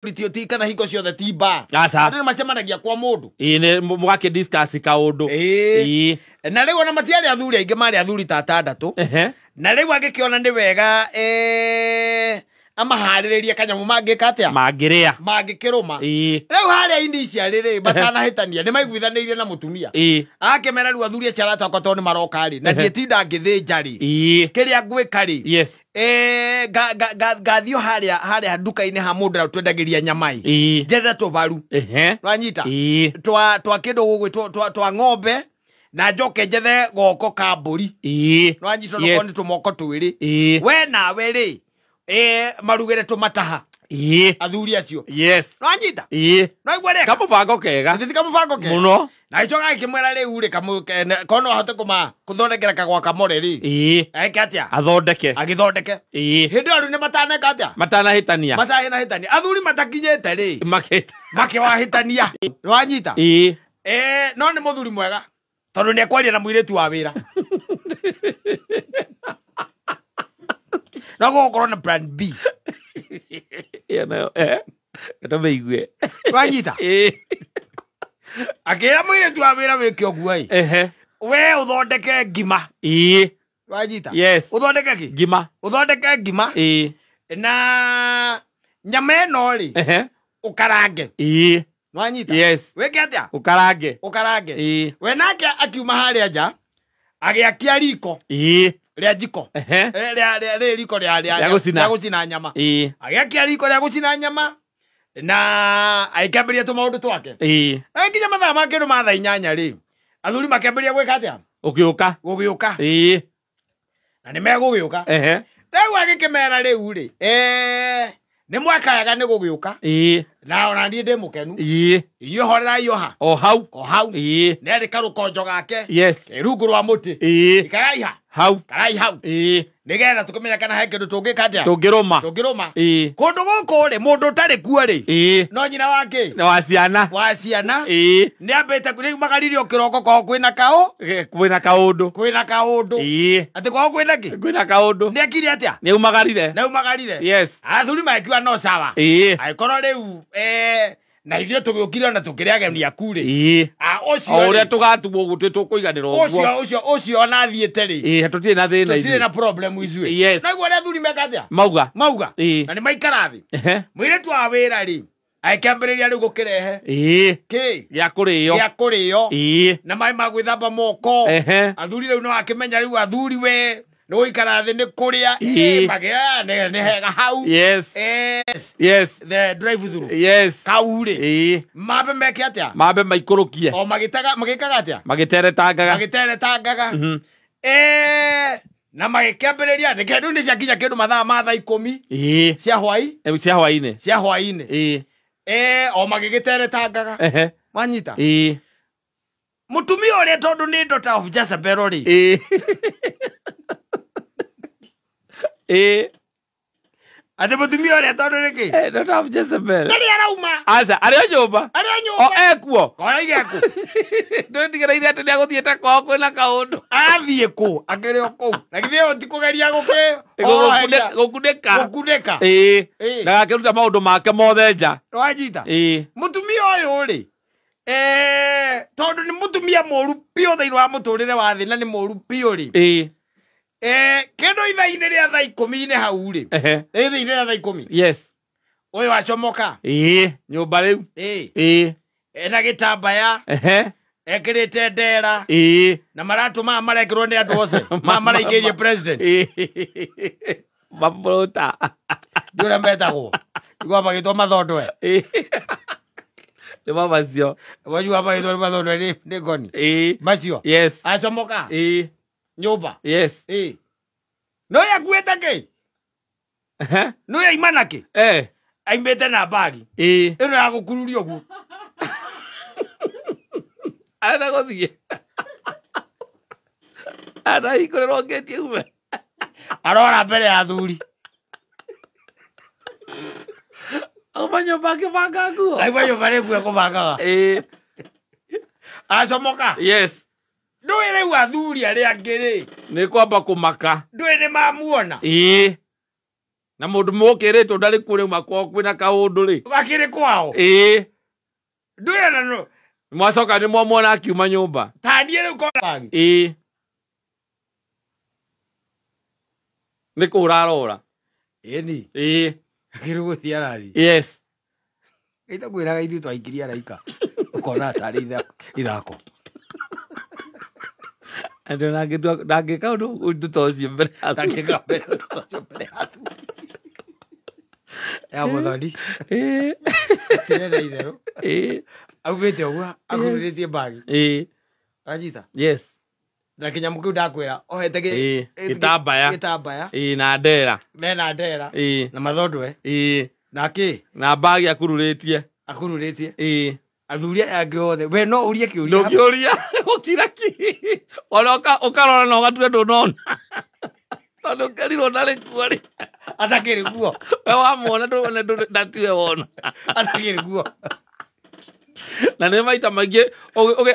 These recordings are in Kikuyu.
Ti kana hingo ciothe ti mba. Aca. Andũ nĩ macemanagia kwa mũndũ. Ĩĩ, nĩ mũgakĩ discuss kaũndũ. Ĩĩ. Ĩĩ. Na rĩu ona matiarĩ athuri aingĩ, marĩ athuri ta atandatũ. Na rĩu angĩkĩona nĩ wega amaharĩrĩrie kanyamũ mangĩka atĩa, mangĩrĩa, mangĩkĩrũma. Rĩu harĩa initially rĩ, matanahĩtania nĩ maiguithanĩirie na mũtumia. Akĩmera rĩu athuri acio aratakwa tondũ nĩ maroka rĩ, na ndiĩtinda ngĩthĩnja rĩ, kĩrĩa ngwĩka rĩ, ngathiĩ o harĩa nduka-inĩ ha mũndũ ũrĩa twendagĩria nyama ĩ, njethe tũbaru. Wanyita? Twa kĩndũ gũgwĩtwo twa ng'ombe, na njoke njethe goko ka mbũri. Nwanyita? Yes. Nĩ tũmoko twĩrĩ. We nawe rĩ, marugĩre tũmataha athuri acio. Nwanyita? Nwaigua rĩeka? Kamũbango kega. Githĩ ti kamũbango kega? Mũno. Na gĩcoka gĩkĩmwĩra rĩu rĩ, korwo no ahote kũthondekera kagwakamore rĩ, eke atĩa? Athondeke. Agĩthondeke. Hĩndĩ ĩyo rĩu nĩ mataneka atĩa? Matanahĩtania. Matanahĩtania, athuri matakinyĩte rĩ, makĩwahĩtania. Nwanyita? No nĩ mũthuri mwega tondũ nĩ ekwaria na mũirĩtu wa wĩra, no gũgũkorwo na plan B. Ĩyo nayo tũmĩigue. Wanyita? Akĩra mũirĩtu wa wĩra, wĩke ũguo ĩ, we ũthondeke ngima. Wanyita? Yes. Ũthondeke kĩ? Ngima. Ũthondeke ngima. Na nyama ĩno rĩ, ũkarange. Nwanyita? Yes. Wĩke atĩa? Ũkarange. Ũkarange. We nake akiuma harĩa nja agĩakia riko rĩa njiko. Rĩa rĩ riko rĩa Rĩa gũcina. Rĩa gũcina nyama. Agĩakia riko rĩa gũcina nyama na agĩkĩambĩrĩria tũmaũndũ twake. Nginya mathaa ma kĩndũ ma thaa 8 rĩ, athuri makĩambĩrĩria gwĩka atĩa? Ũgĩũka. Gũgĩũka. Na nĩ megũgĩũka. Rĩu agĩkĩmera rĩu rĩ, nĩ mwakayaga nĩ gũgĩũka, na ona niĩ ndĩ mũkenu. Inyuĩ horerai o ha? O hau. O hau. Nĩ arĩ karũkonjo gake rungu rwa mũtĩ. Ikarai ha? Hau. Karai hau, nĩgetha tũkĩmenya kana he kĩndũ tũngĩka atĩa? Tũngĩrũma. Tũngĩrũma. Kũndũ gũkũ rĩ, mũndũ ũtarĩ kuo rĩ, no nyina wa kĩ? Nĩ wa ciana. Wa ciana. Nĩ ambĩte rĩu magaririo kĩroko kwao kwĩna kaũ. Kwĩna kaũndũ. Kwĩna kaũndũ. Atĩ kwao kwĩna kĩ? Kwĩna kaũndũ. Nĩ akire atĩa? Nĩ aumagarire. Nĩ aumagarire. Athuri magĩkiuga no sawa, angĩkorwo rĩu na ithuĩ tũgĩũkire ona tũkĩrĩ ageni aku rĩ, ũcio O ũrĩa rĩ, tũgatuo ũguo twĩ tũkũiganĩra ũguo. Ũcio ona athiĩte rĩ, Tũtirĩ na thĩna tũtirĩ ithuĩ. Na problem ithuĩ. Naguo arĩa athuri meka atĩa? Mauga. Mauga. Na nĩ maikara thĩ. Mũirĩtu wa wĩra rĩ, agĩkĩambĩrĩria rĩu gũkĩrehe kĩ? Gĩa kũrĩo. Gĩa kũrĩo na maĩ ma gwĩthamba moko. Athuri rĩu no akĩmenya rĩu athuri we nĩ gũikara thĩ nĩ kũrĩa. Magĩa nĩ hega hau. The drive through kau rĩ, mambe meke atĩa? Mambe maikũrũkie. O magĩtaga magĩkaga atĩa? Magĩteretangaga. Magĩteretangaga. Na magĩkĩambĩrĩria nĩkĩo rĩu nĩ ciakinya kĩndũ mathaa ma thaa 10 cia hwai. Cia hwaĩ-inĩ. Cia hwaĩ-inĩ. O magĩgĩteretangaga. Wanyita? Mũtumia ũrĩa tondũ nĩ daughter of Jezebel rĩ, atĩ mũtumia ũrĩa tondũ nĩkĩ? Daughter of Jezebel. Ndarĩ arauma. Aca, arĩ o nyũmba. Arĩ o O nyũmba. ekuo. Koraige kũ? Ndĩtigĩrĩire atĩ nĩagũthiĩte kwao kwĩna kaũndũ. Athiĩ kũ? Akĩrĩ o kũu. Na githĩ ũyũ ti kũgeria Gũkunĩka. gũkunĩka. Na gakĩruta maũndũ make mothe nja. Wanyita? Mũtumia ũyũ rĩ, tondũ nĩ mũtumia mũru biũ thĩinĩ wa mũtũrĩre wa thĩ na nĩ mũru biũ rĩ, kĩndũ ithaa-inĩ rĩa thaa 10-inĩ hau rĩ, ithaa-inĩ rĩa thaa 10, ũyũ acomoka. Nyũmba rĩu. Ena gĩtambaya, ekĩrĩte ndera, na maratũ maya marekĩrwo nĩ andũ othe maya maraikĩirie president. Maburuta. Ndi ũrĩa metagwo, igua magĩtwo mathondwe. Nĩ macio. Wajua magĩtwo nĩ mathondwe nĩ ngoni macio. Acomoka nyũmba. No yakuĩte kĩ? No yaima na kĩ? Aimĩte na mbagi ĩno ya gũkururia ũguo. Arenda gũthiĩ. Arahingũrĩrwo ngĩti aume. Arora mbere ya athuri. Auma nyũmba akĩbanga nguo. Aima nyũmba rĩu ekũbangaga. Acomoka. Ndũĩ rĩu athuri arĩa angĩ rĩ, Nĩ kwamba kũmaka. Ndũĩ nĩ mamuona. Na mũndũ mũkĩrĩtwo ndarĩ kuo rĩu makwao kwĩna kaũndũ rĩ. Akĩrĩ kwao. Ĩĩ. Ndũyũ na no. Mwacoka nĩ mwamwona akiuma nyũmba. Ta niĩ rĩu kona bagi. Ĩĩ. Nĩ kũũra arora. Ĩni. Ĩĩ. Akĩrĩ gũthiĩ arathiĩ. Yes. Ĩtakwĩraga ithuĩ twaikirie araika. Ũkona tarĩ ithako. Andũ ndangĩka ũndũ ta ũcio mbere ya Ndangĩka mbere ũndũ ta ũcio mbere ya athuri. Ya mũthoni. Ĩĩ. Tirenda itherũ. Ĩĩ. Aumĩte ũguo akururĩtie bagi. Ĩĩ. Wanyita? Yes. Na kĩnyamũ kĩu ndakwĩra ohete gĩtambaya. Gĩtambaya. Ĩĩ na ndera. Mena ndera. Ĩĩ. Na mathondwe. Ĩĩ. Na kĩ? Na bagi akururĩtie. Akururĩtie. Ĩĩ. Athuri aya angĩ othe we no ũrie kĩũria. Ndũngĩũria gũkira ki. Ona ũkarora na ũgatua ndũnona. Tondũ ũkerirwo ndarĩ kuo rĩ. Atakĩrĩ kuo. We wamuona ndatiwe wona. Atakĩrĩ kuo. Na nĩ maita maingĩ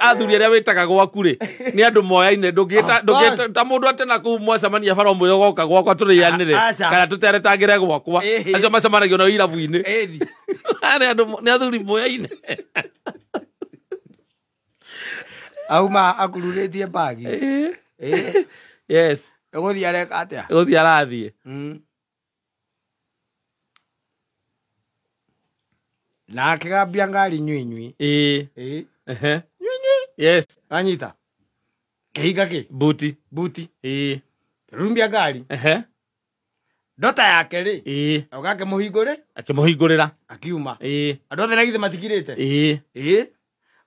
athuri arĩa wĩtaga gwaku rĩ nĩ andũ moyaine ndũngĩta ta mũndũ atĩ na kũu mwacemania bara ũmwe ũgoka gwakwa tũrĩanĩre kana tũteretangĩre gwakwa acio macemanagio nao irabu-inĩ. Nĩ athuri moyaine. Auma akururĩtie bagi. Yes. Gũthiĩ areka atĩa? Gũthiĩ arathiĩ. Na akĩgambia ngari nyui nyui. Ĩĩ. Ĩĩ. Ehe. Nyui nyui. Yes. Wanyita? Kĩhinga kĩ? Buti. Buti. Ĩĩ. Rumbia ngari. Ehe. Ndota yake rĩ. Ĩĩ. Auga akĩmũhingũre. Akĩmũhingũrĩra. Akiuma. Ĩĩ. Andũ othe na githĩ matikirĩte? Ĩĩ. Ĩĩ.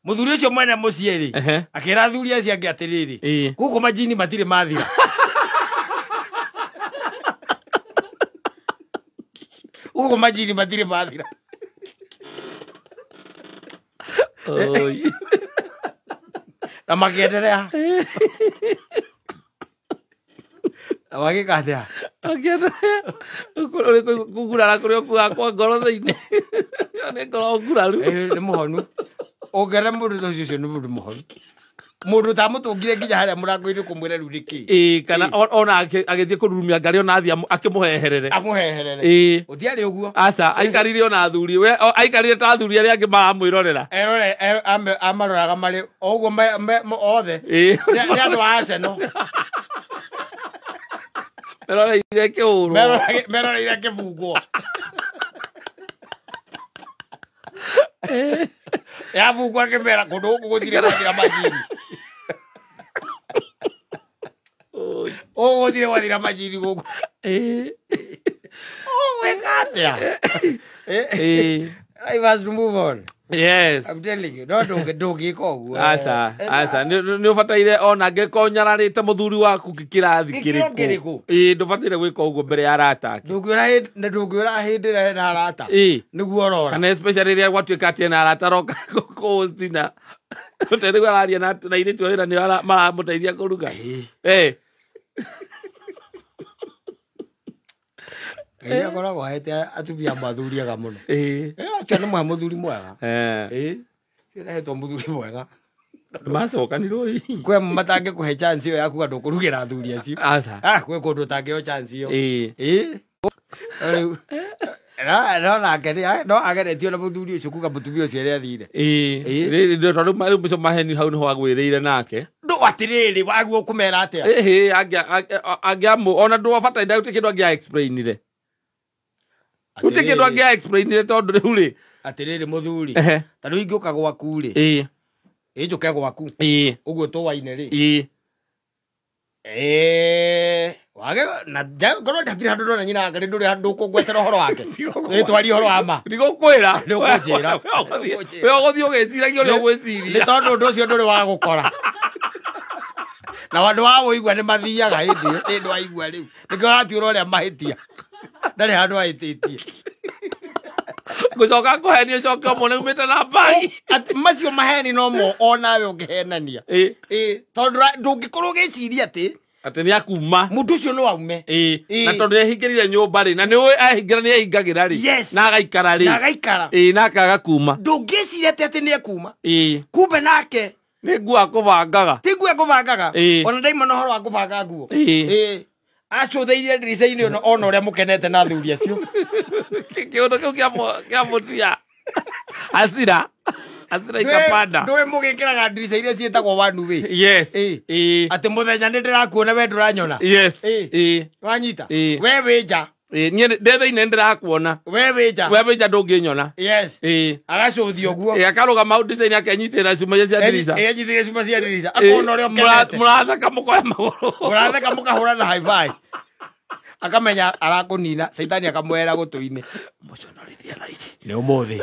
Mũthuri ũcio mwene mũciĩ rĩ. Ehe. Akĩra athuri acio angĩ atĩrĩrĩ. Ĩĩ. Gũkũ majini matirĩ mathira. Gũkũ majini matirĩ mathira. Oi. Na makĩenderea. Na magĩka atĩa? Makĩenderea. Kũgurara kũrĩa ũkuaga kwa ngoro thĩinĩ. Nĩ ngoro nguraru. Nĩ mũhonu. Ũngĩona mũndũ ta ũcio nĩ mũndũ mũhonu. Mũndũ ũtamũtũngire nginya harĩa mũrango-inĩ kũmwĩra rĩu nĩkĩ. Ĩĩ kana ona agĩthiĩ kũrurumia ngari ona athiĩ akĩmũheherere. Amũheherere. Ĩĩ. Gũtiarĩ ũguo. Aca aikarire ona athuri. We aikarire ta athuri arĩa angĩ maramwĩrorera. Erore amaroraga marĩ o ũguo othe. Ĩĩ. Nĩ andũ a Arsenal. Meroreire kĩhũrwo. Meroreire kĩbungwo. Yabungwo akĩmera kũndũ gũkũ gũtirĩ gwathira majini. Gũkũ gũtirĩ gwathira majini gũkũ. Ũgwĩka atĩa? Life has to move on. Yes. I'm telling you, no ndũngĩka ũguo. Aca, aca nĩ ũbataire ona angĩkorwo nyararĩte mũthuri waku kĩrathi kĩrĩkũ. Ĩĩ ndũbataire gwĩka ũguo mbere ya arata ake. Ndũngĩũra hĩndĩ ĩrĩa hena arata. Ĩĩ. Nĩguo ũrora. Kana especially rĩrĩa gwatuĩka atĩ ena arata aroka kũhost na ũtarĩ araria na airĩtu a wĩra nĩo maramũteithia kũruga. Ĩĩ. Ngai akoragwo ahete atumia mathuriaga mũno. Ĩĩ. Acio nĩ mũthuri mwega. Ĩĩ. Acio nĩ mũthuri mwega. Macokanirwo hihi. Kwĩ matangĩkũhe chance ĩyo ya kuga ndũkũrugĩra athuri acio. Aca. Kwĩ kũndũ ũtangĩheo chance ĩyo. Ĩĩ. Ĩĩ. Rĩu no nake no ageretio na mũthuri ũcio kuga mũtumia ũcio ũrĩa athire. Ĩĩ. Tondũ rĩu mũico maheni hau nĩho agwĩrĩire nake. Ndũ atĩrĩrĩ waguo kũmera atĩa? Ĩhĩ angĩamũ ona ndwabataire gũtirĩ kĩndũ angĩa explainire. Gũtirĩ kĩndũ angĩa explainire tondũ rĩu rĩ. Atĩrĩrĩ mũthuri. Ta rĩu ingĩũka gwaku rĩ. Ĩĩ. Ĩ njũke gwaku. Ĩĩ. Ũguo tũwaine rĩ. Ĩĩ. Wage na ngorwo ndatirĩ handũ ndona nyina wake ndũrĩ handũ ũkũngwetera ũhoro wake. Nĩ twarie ũhoro wa ma. Ndigũkwĩra. Nĩũkũnjĩra. We ũgũthiĩ ũgĩciragia ũrĩa ũgwĩciria. Nĩ tondũ ũndũ ũcio ndũrĩ wa gũkora. Na andũ a wũigua nĩ mathiaga hĩndĩ ĩyo nĩ ndwaigua rĩu. Nĩkĩo ũratuĩra ũrĩa mahĩtia. Ndarĩ handũ ahĩtĩtie. Ngũcoka kũhenia ũcoke ũmwone umĩte na bagi. Macio maheni no mo onawe ũngĩhenania. Ĩĩ. Tondũ ndũngĩkorwo ũgĩciria atĩ atĩ nĩ akuma. Mũndũ ũcio no aume. Ĩĩ. Na tondũ nĩehingĩrire nyũmba rĩ na nĩũĩ ehingĩra nĩehingagĩra rĩ. Na agaikara rĩ. Na agaikara. Ĩĩ na akaga kuma. Ndũngĩciria atĩ nĩ ekuma. Ĩĩ. Kumbe nake nĩ nguo akũbangaga. Ti nguo akũbangaga. Ĩĩ. Ona ndaima na ũhoro wa kũbanga nguo. Ĩĩ. Ĩĩ. Acũthĩirie ndirica-inĩ ona ũrĩa mũkenete na athuri acio. Kĩũndũ kĩu kĩamũtia. Hasira. Hasira ikapanda. Ndũĩ mũgĩkĩraga ndirica iria ciĩtagwo one way. Yes. Atĩ mũthenya nĩ ndĩrakuona we ndũranyona. Yes. Wanyita. We wĩ nja. Niĩ ndĩ thĩinĩ ndĩrakuona. We wĩ nja. We wĩ nja ndũngĩnyona. Yes. Agacũthia ũguo. Akarũgama hau ndirica-inĩ akenyitĩrĩra cuma iria cia ndirica. Enyitĩrĩra cuma cia ndirica. Akona ũrĩa ũkenete. Mũratheka mũkoya magũrũ. Mũratheka mũkahũra na high five. Akamenya arakũnina, Caitani akamwehera gũtũ-inĩ. Mũconorithia thaa ici. Nĩ ũmũthĩ.